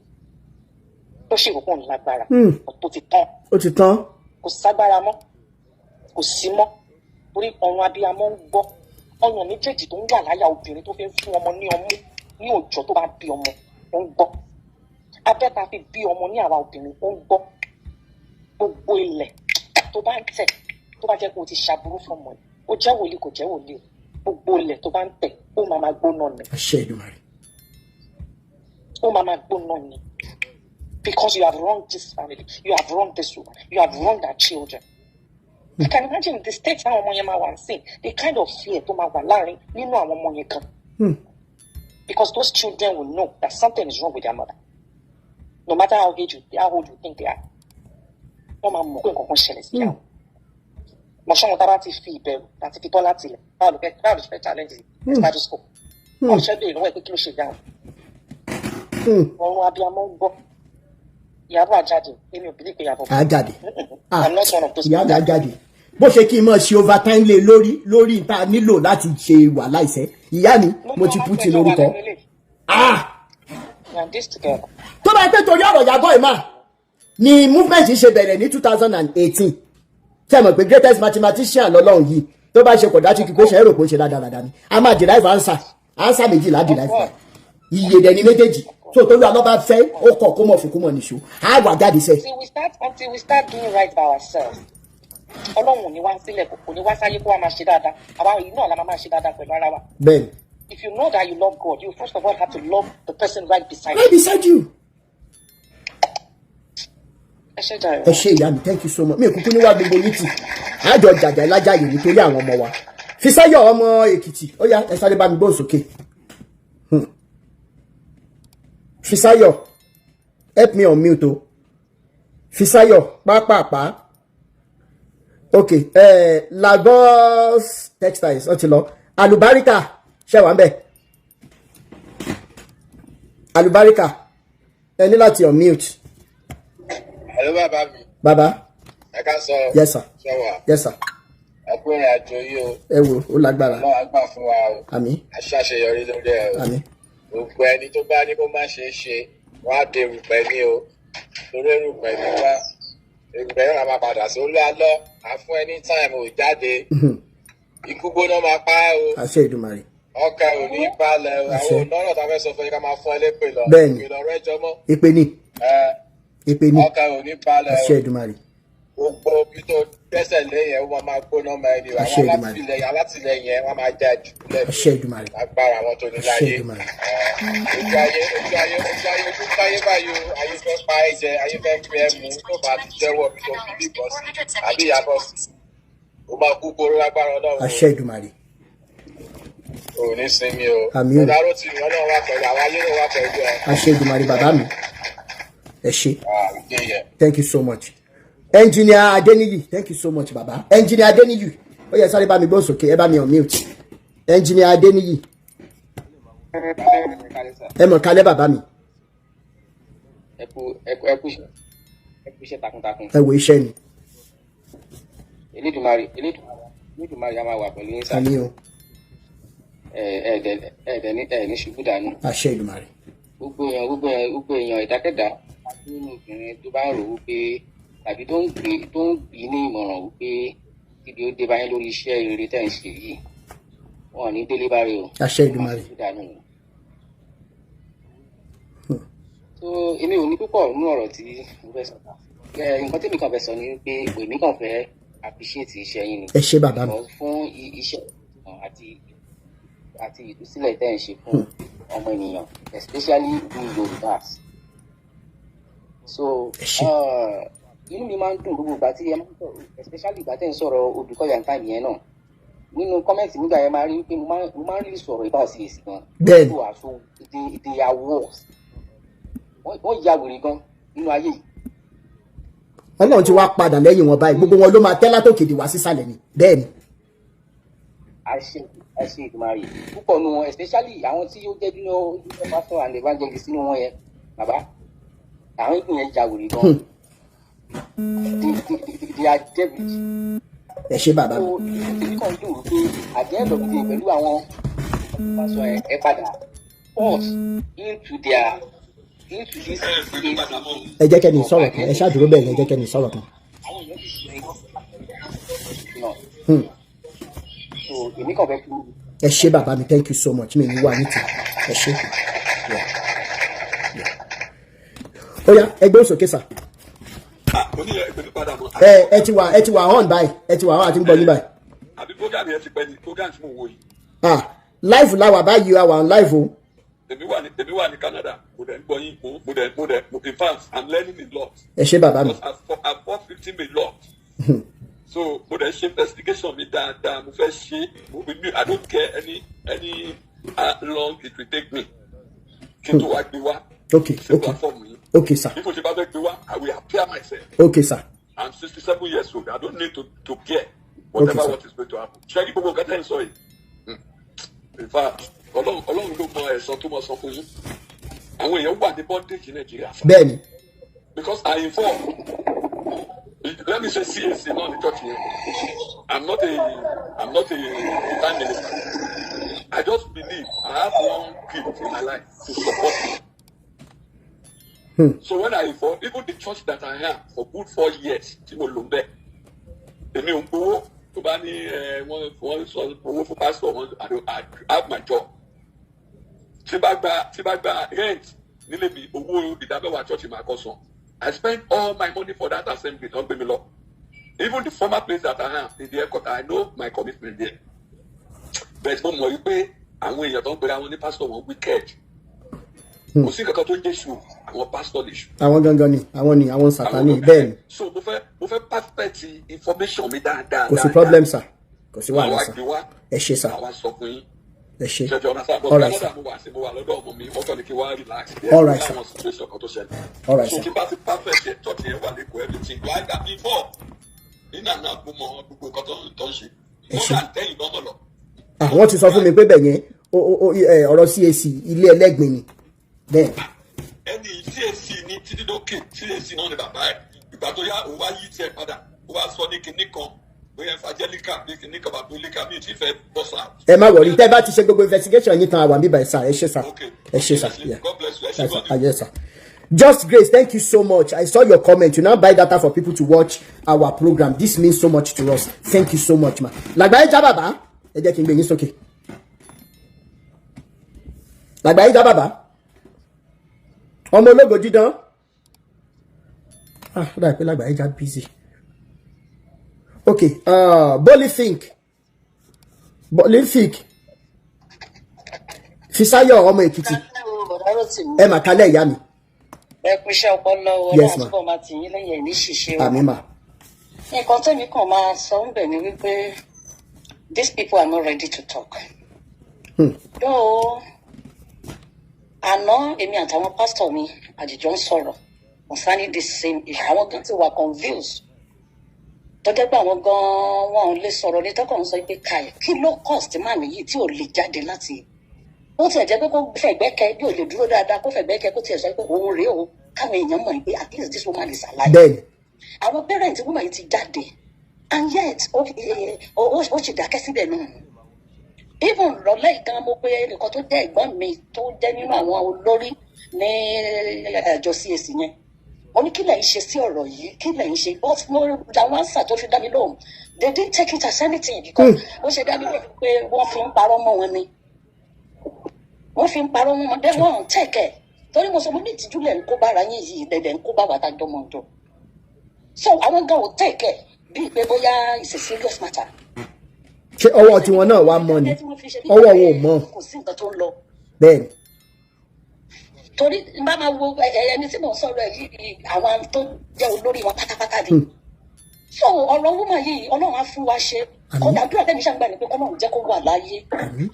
tó ṣe ìròpọ̀ òun lágbára tó ti tán. Ó ti tán. Kò ságbára mọ́, kò sí mọ́, torí ọ̀run abiyamọ ń gbọ́. Ọyàn méjèèjì tó ń wà láyà obìnrin tó fi ń fún ọmọ ní ọmú ní òòjọ́ tó bá bí ọmọ, ó ń gbọ́. Abẹ́ ta fi bí ọmọ ní àwa obìnrin, ó ń gbọ́. Gbogbo ilẹ̀ tó bá ń tẹ̀, tó bá jẹ́ pé o ti ṣàbúrú fún ọmọ ẹ̀, ó jẹ́ wòlíì, kò jẹ́ wòlíì o, gbogbo ilẹ̀ tó bá ń tẹ̀, ó máa máa gbóná ni. Àṣẹ Èdùmàrè. Ó máa máa gbóná ni, because you have wronged this family, you have wronged this woman, you have wronged our children. You can imagine the state táwọn ọmọ yẹn máa wà sí, the kind of fear tó máa wà láàrin nínú àwọn ọmọ yẹn gan, because those children will know that something is wrong with their mother, no matter how old you think they are. Wọ́n máa mọ̀ pé nǹkan kan ṣẹlẹ̀ sí àwọn mọ̀ṣọ́ wọn. Tá a bá ti fi ìbẹ̀rù àti fi tọ́ láti ilẹ̀, báwo ló fẹ́ challenge the status quo? Wọ́n ṣẹ́ bèèrè lọ́wọ́ ẹ̀ pé kí ló ṣe ìyá wọn. Ọ̀run abiyamọ ń gbọ́. Ìyábọ̀ àjáde, èmi ò believe pé Ìyábọ̀. Á jáde. I'm not one of those. Ìyá àgbà jáde. Bó ṣe kí n máa ṣe overtime lé lórí tá a nílò láti ṣe wàhálà ìṣẹ́ ìyá mi, mo ti put in orúkọ. We are this together. Tó bá pẹ́ torí ọ̀rọ̀ Ìyábọ̀ ẹ̀ máa ni movement ṣe bẹ̀rẹ̀ ní 2018. Ṣe mọ̀ pé greatest mathematician lọ́lọ́run yìí, tó bá ṣe quadratic equation, ẹ̀rọ kò ń ṣe dáadáa ni a máa derive answer méjìlá derive iye dẹ̀ ni méjèèjì. So torí alọ́ba fẹ́ ó kọ̀ kó mọ̀ fún kó mọ̀ nìṣó, á wà jáde sẹ́. Until we start doing right by ourselves, Ọlọ́run ò ní wá sílẹ̀, kò ní wá sáyé kó wá máa ṣe dáadáa. Àwa yìí náà la máa máa ṣe dáadáa pẹ̀lú ara wa. If you know that you love God, you first of all have to love the person right beside right you. beside you. Ẹ ṣe jàre. Ẹ ṣe, ìyá mi, thank you so much. Mi ò kúkú níwá gbogbo yìí tì àjọ jàjà ìlàjà yìí nítorí àwọn ọmọ wa. Fisáyọ̀ ọmọ Èkìtì, ó yá, ẹ sáré bá mi gbóhùn sókè. Fisáyọ̀, help me on mute o. Fisáyọ̀, pápápá. Ok, Lagos Textiles, ó ti lọ. Alubarika, ṣe wà ń bẹ̀? Alubarika, ẹ ní láti on mute. Hello, bàbá mi. Bàbá. Ẹ ká sọ. Yes, sir. Ṣọwà. Yes, sir. Ẹ kú ìrìn àjò yìí o. Ẹ wo, ó lágbára. Ọlọ́run á gbà fún wa o. Àmín. Aṣàṣeyọrí lórí ẹ o. Àmín. Gbogbo ẹni tó bá ní kó má ṣe é ṣe, wọ́n á de erùpẹ̀ ní o. Torí erùpẹ̀ ní wá. Erùpẹ̀ náà máa padà sí olú alọ́. À fún ẹni time ò jáde. Ikú gbóná máa pa ẹ́ o. Àṣẹ Ìdùmarè. Ọkàn ò ní balẹ̀ o. Àṣẹ. Àwọn onọ́rọ̀ tá a fẹ́ sọ fún yín, ká máa fún ẹ lépè lọ. Bẹ́ẹ̀ni. Ìpè lọ́rọ̀ ẹjọ́ mọ́. Ìpè ní. Ẹ Ìpè ní. ọkàn ò ní balẹ̀ o. Àṣẹ Ìdùmarè. Gbogbo ibi tó gbẹ́sẹ̀ lé yẹn, ó máa máa gbóná mọ́ ẹni o. Àṣẹ Àwọn Èdùmàrè. alátìlẹyìn yẹn, wọ́n máa já jù lẹ̀. Àṣẹ Ìdùmarè. Agbára àwọn tó ní Àṣẹ láyé. Èdùmàrè. Ojú ayé, ojú ayé, ojú ayé, ojú táyé báyìí o. Ayé fẹ́ pa ẹ́ jẹ, ayé fẹ́ fi ẹ́ mú. Tó bá ti jẹ́wọ́ bí tó fi bí bọ́ sí àbí ìyàbọ̀ sí, ó máa kú kóró lágbára Ọlọ́run o. Àṣẹ Ìdùmarè. Ò ní sinmi o. Àmín o. Ọ̀dàrọ̀ tì mí, Ọlọ́run wà pẹ̀lú àwọn ayé náà, wà pẹ̀lú ẹ. Àṣẹ Ìdùmarè, bàbá mi, ẹ ṣé. Ah, ìdí yẹn. Thank you so much, Engineer Adeniyi. Thank you so much, baba. Engineer Adeniyi, ó yẹ sáré bá mi gbóhùn sókè, ẹ bá mi unmute. Engineer Adeniyi, ẹ mọ̀ kálẹ̀, bàbá mi. Ẹ kú, ẹ kú, ẹ kú iṣẹ́, ẹ kú iṣẹ́ takuntakun. Ẹ wo, iṣẹ́ ni. Elédùmarè, Elédùmarè, Elédùmarè á máa wà pẹ̀lú yín sá. Àmín o. Ẹ ẹ dẹ ẹ dẹ ní ẹ ní ṣubú dànù. Àṣẹ Èdùmàrè. Gbogbo èèyàn ìdákẹ́dá àti nínú obìnrin tó bá ń rò wípé tàbí tó ń gbé ní ìmọ̀ràn wípé kíbi ó dé báyìí lórí iṣẹ́ rere tẹ̀ ń ṣe yìí, wọn ò ní délé bá rí o. Àṣẹ Èdùmàrè. Ṣubú dànù o. So èmi ò ní púpọ̀ nínú ọ̀rọ̀ tí mo fẹ́ sọ. Nǹkan tí èmi kàn fẹ́ sọ ni wípé èmi kàn fẹ́ appreciate iṣẹ́ yín ni. Ẹ ṣé, bàbá mi. Because fún iṣẹ́ àti ìtúsílẹ̀ tẹ́ ń ṣe fún ọmọ ènìyàn, especially we Yorùbás. So Ẹ ṣé. Inú mi máa ń dùn gbogbo ìgbà tí ẹ máa ń sọ̀rọ̀, especially ìgbà tẹ́ ń sọ̀rọ̀ Odùkọ̀yà time yẹn náà. Nínú comment nígbà yẹn, máa rí pé mo máa ń rí sọ̀rọ̀ about CAC gan. Bẹ́ẹ̀ni. So so they are worse. Wọ́n ya wèrè gan nínú ayé yìí. Ọlọ́run ti wá padà lẹ́yìn wọn báyìí. Gbogbo wọn ló máa tẹ́ látòkèdè wá sísàlẹ̀ ni. Bẹ́ẹ̀ ni. Àṣẹ Èdùmàrè. Púpọ̀ nu wọn, especially àwọn tí ó jẹ́ junior pastor and evangelist nínú wọn yẹn, bàbá, àwọn ìgbìyànjú yẹn ya wèrè gan. They are devilish. Ẹ ṣé, bàbá mi. So èmi kàn dùn wípé at the end of the day, pẹ̀lú àwọn pastor yẹn, ẹ padà force into this CAC. Ẹ jẹ́ kẹ́ni sọ̀rọ̀ kan. Ẹ ṣáàdúró bẹ́ẹ̀ ni, ẹ jẹ́ kẹ́ni sọ̀rọ̀ kan. Àwọn èèyàn ti ṣe náà. So èmi kàn fẹ́ kí Ẹ ṣé, bàbá mi. Thank you so much. Mi ní wà ní tì. Ẹ ṣé. Yeah. Ó yá, ẹgbẹ́ òsòkè sà. Oníyẹ ìpè mi padà mọ́. Ẹ ti wà on báyìí. Ẹ ti wà on, àti ń gbọ́ yín báyìí. Àbí program yẹn ti pẹ́ ni program tí mo wò yìí? Ah, live la wà báyìí, a wà on live o. Èmi wà ní Canada, mo dẹ̀ ń gbọ́ yín, mo dẹ̀ in fact, I'm learning a lot. Ẹ ṣé, bàbá mi. Because I fought 15 a lot, so mo dẹ̀ ṣe investigation mi dáadáa. Mo fẹ́ ṣe mo mi, I don't care any long it will take me kí n tó wá gbé wá sí platform yìí. Okay sir. Bí mo ṣe bá fẹ́ gbé wá, I will appear myself. Okay sir. I'm 67 years old. I don't need to care whatever Okay, sir. what is going to happen. Ṣé kí gbogbo nǹkan tẹ́ ń sọ yìí? In fact, Ọlọ́run ló mọ ẹ̀san tó mọ san fún yín. Àwọn èèyàn wà ní bondage Nàìjíríà. Bẹ́ẹ̀ni. Because I inform. Let me say CAC náà ní church yẹn. I'm not a time minister. I just believe I have one gift in my life to support me. So when I inform, even the church that I am for good 4 years tí mo lò ń bẹ̀, èmi ò ń gbowó tó bá ní ẹ wọ́n sọ owó fún pastor wọn. I don't, I have my job. Tí bá gba rent nílé mi, owó ìdámẹ́wàá church máa kọ́ san. I spend all my money for that assembly tó ń gbé mi lọ. Even the former place that I am in the headquarter, I know my commitment there. But mo mọ̀ wípé àwọn èèyàn tó ń pera wọn ní pastor, wọn wicked. Kò sí kankan tó ń jésù, àwọn pastor lè ṣù. Àwọn gangan ni, àwọn ni, àwọn sàtánì, bẹ́ẹ̀ ni. So mo fẹ́ perfect information mi dáadáa. Kò sí problem sir, kò sí wàhálà Àwa sir. gbé wá. Ẹ ṣé sir. Àwa sọ fún yín. Ẹ ṣé. Ṣẹjọ ọ̀nà sábà All right, Canada sir. mo wà sí, mo wà lọ́dọ̀ ọmọ mi, wọ́n kàn ní kí wá relax. All right, sir. Láwọn situation kan tó ṣẹlẹ̀. All right, So sir. tí bá ti perfect yẹn, church yẹn wà lẹ́kọ̀ọ́, everything wà á dà before nínú àná, mo mọ gbogbo nǹkan tó ń ṣe. Ẹ Wọ́n ṣé. bá ń tẹ́yìn lọ́mọ lọ. Àwọn ti sọ fún mi pé bẹ́ẹ̀ yẹn ọ̀rọ̀ CAC, ilé ẹlẹ́gbin ni bẹ́ẹ̀. Ẹni CAC ní títí dókè, CAC náà ni bàbá ẹ̀. Ìgbà tó yá, òun wá yí tiẹ̀ padà, ó wá sọ ní kinní kan, bóyá evangelical bí kinní kan, bàbá mi ò tí fẹ́ bọ́ sáà. Ẹ má worry, tẹ́ bá ti ṣe gbogbo investigation yín tán, àwa bíbá ẹ̀ sir. Ẹ ṣé sir. Ẹ ṣé sir. Yeah. God bless you. Ẹ ṣé Yes, gan sir. ni. Yes, sir. Just Grace, thank you so much. I saw your comment. You now buy data for people to watch our program. This means so much to us. Thank you so much, ma. Làgbáyé já bàbá, ẹ jẹ́ kí n gbé yín sókè. Làgbáyé já bàbá. Ọmọ ológo dídán. Ah, ó dàbí pé Làgbáyé já busy. Okay, Bolly Think. Bolly Think. Fisáyọ̀ ọmọ Èkìtì. Ẹ mà kálẹ̀, ìyá mi. Ẹ kú iṣẹ́ ọpọlọ. Yes, Ọlọ́run ma. túbọ̀ máa tì yín lẹ́yìn, ẹ̀ ní ṣìṣe o. Àmín mà. Nǹkan tẹ́mi kàn máa sọ ń bẹ̀ ni wípé these people are not ready to talk. Though àná, èmi àtàwọn pásítọ̀ mi àjìjọ ń sọ̀rọ̀ concerning this same issue. Àwọn gan ti wà confused tó jẹ́ pé àwọn gan wọn ò lè sọ̀rọ̀ ní tọkàn sọ pé káì, kí ló cost man yìí tí ò lè jáde láti ó tiẹ̀ jẹ́ pé kó fẹ̀gbẹ́kẹ́ bí ò lè dúró dáadáa, kó fẹ̀gbẹ́kẹ́, kó tiẹ̀ sọ pé òun rèé o, káwọn èèyàn mọ̀ pé at least this woman is alive. Àwọn parents woman yìí ti jáde and yet ó sì dákẹ́ síbẹ̀ náà. Even lọ́lẹ́ ìgan, mo pe ẹnìkan tó jẹ́ ẹ̀gbọ́n mi, tó jẹ́ nínú àwọn olórí ní àjọ CAC yẹn. Mo ní, kí lẹ̀ ń ṣe sí ọ̀rọ̀ yìí? Kí lẹ̀ ń ṣe? But mo àwọn answer tó fi dá mi lóhùn, they didn't take it as anything, because ó ṣe dá mi lóhùn pé wọ́n fi ń parọ́ mọ́ wọn ni, wọ́n fi ń parọ́ mọ́ wọn dé, wọ́n take ẹ̀. Torí mo sọ, mo ní, ìtìjú lẹ̀ ń kó bára yín yìí, lẹ̀ ń kó bá wa tá a jọmọ̀ ọ̀dọ̀. So àwọn gan ò take ẹ̀ bíi pé bóyá it's a serious matter. Ṣé ọwọ́ tiwọn náà wá mọ́ ni? Ọwọ́ wọn ò mọ́. Kò sí nǹkan tó ń lọ. Torí n bá máa wo ẹni tí mò ń sọ̀rọ̀ ẹ̀ yìí, àwọn tó jẹ́ olórí wọn pátápátá ni. So ọ̀rọ̀ woman yìí, Ọlọ́run á fún wa ṣe. Àmín. Kọ́dà àdúrà tẹ́mi ṣàgbà ni pé kọ́lọ́run jẹ́ kó wà láyé. Àmín.